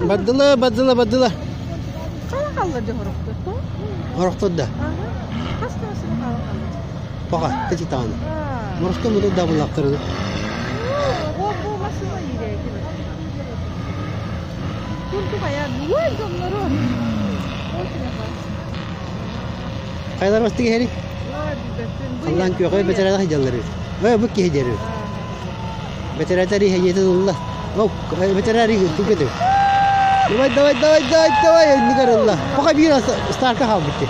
Бардыла, бардыла, бардыла. Хала халла дьоһорохтор. Орохтор да. Хас да сыл хала халла. Пока, кэти таҕаны. Мороско муду дабыллахтарына. О, бу машина иирээки. Курдук аян. Уой, дьоннору. Хайалар бастык иһэри? Халлаан күөҕэ бэтэрээлэх сылдьаллар үһү. Ой, бу киһи диэр үһү. Бэтэрээттэр иһэйиэтин ылла. О, бэтэрээри түгэтэ. Давай, давай, давай, давай, давай, инник арылла. Пока биир старка хаалбыт дии.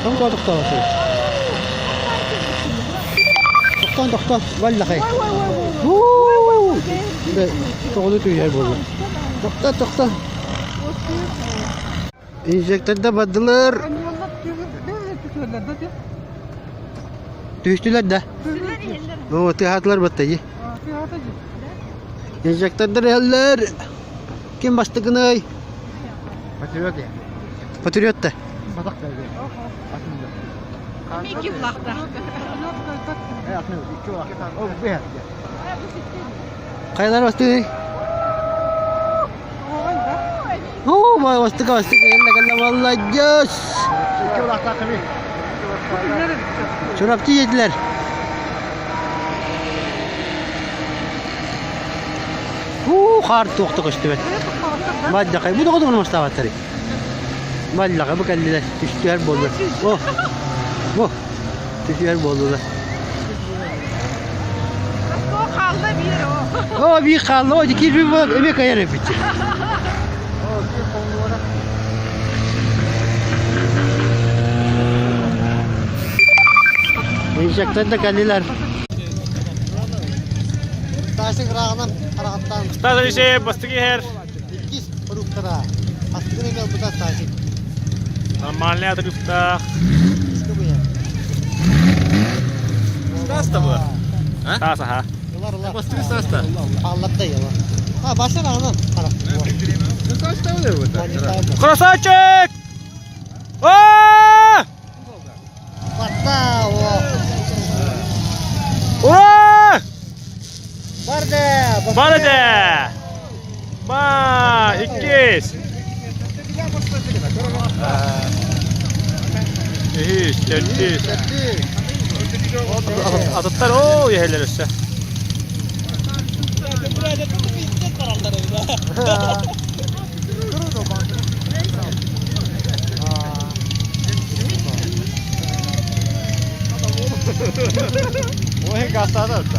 Там тохтообатый. Тохтоон, тохтоон, валлахай. Тоҕону түһэр буолла. Тохто, тохто. Инжекторда бардылар. Түстүлэр да. О, тыаһаатылар батта дии. Инжектордар иһэллэр. Ким бастыгыный? Патриот я. Патриот да. Хайалар бастыгыный? Оо, бастыка бастыка кэллэ кэллэ маладьыас! Чурапчы диэтилэр. Уу, хаар туох да көстүбэт. Баддакай, бу тоҕо мастаабаттарый? Баллаҕа бу кэллилэр, түстүөр буоллулар. О, бу, түстүөр буоллулар. Хаалла биир о. О, биир хаалла, о, киирбит буолан эмиэ кайар эбит. Инжектор да кэллилэр. Стасик ырааҕынан хараҕаттаан. Стас Алексеев бастакы иһэр. Иккис фруктара. Астыгын эмиэ ылбыта Стасик. Нормальный отрывтаах. Искэ быйа. Стас-та bu. Стас аха. Ылар ылар. Бастакы Стас-та. Хаалларда яла. А, башар ағынан. Красавчик! А! Батта, о. Ура! Барды! Барды! Ба, иккис! Үһүс, төрдүс. Атыттар оо иһэллэр өссө.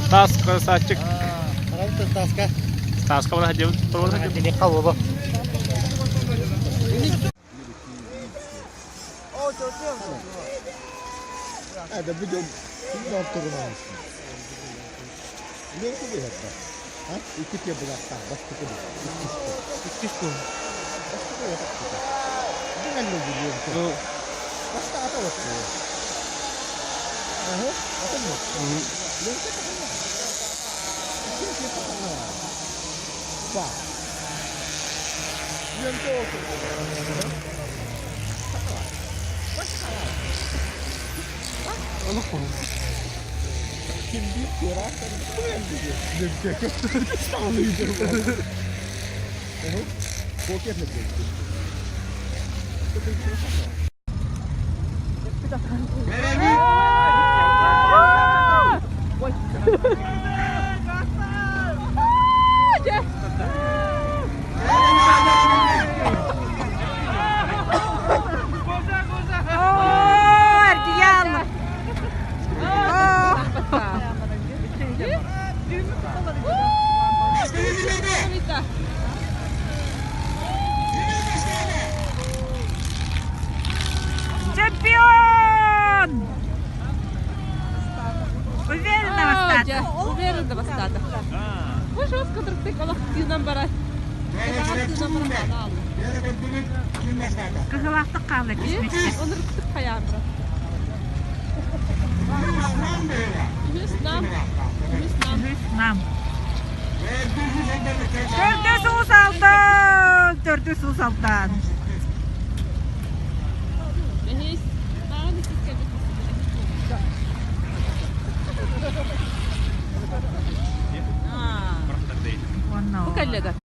Тас красавчик. Таска. Таска бара дебит. Hadi bir dön. Bir doktorun Ленку выгодно. А? Икки была так, бастык Иккис кун. Ну. Баста ата вот. Ага, ата вот. Ба. Чемпион! Уверена бастаата. Уверена бастаата. Бу жестко тұрдық, олақ барар. Кыһылаахтык хаалла түспүттэр. Оны рыктык хайаан брат. Үһүс нам. Үһүс нам. Үһүс нам. Төрдүс уус алтан! Төрдүс уус алтан. Бэһис. Маған иккис кэлбит. Бу кэллэ да.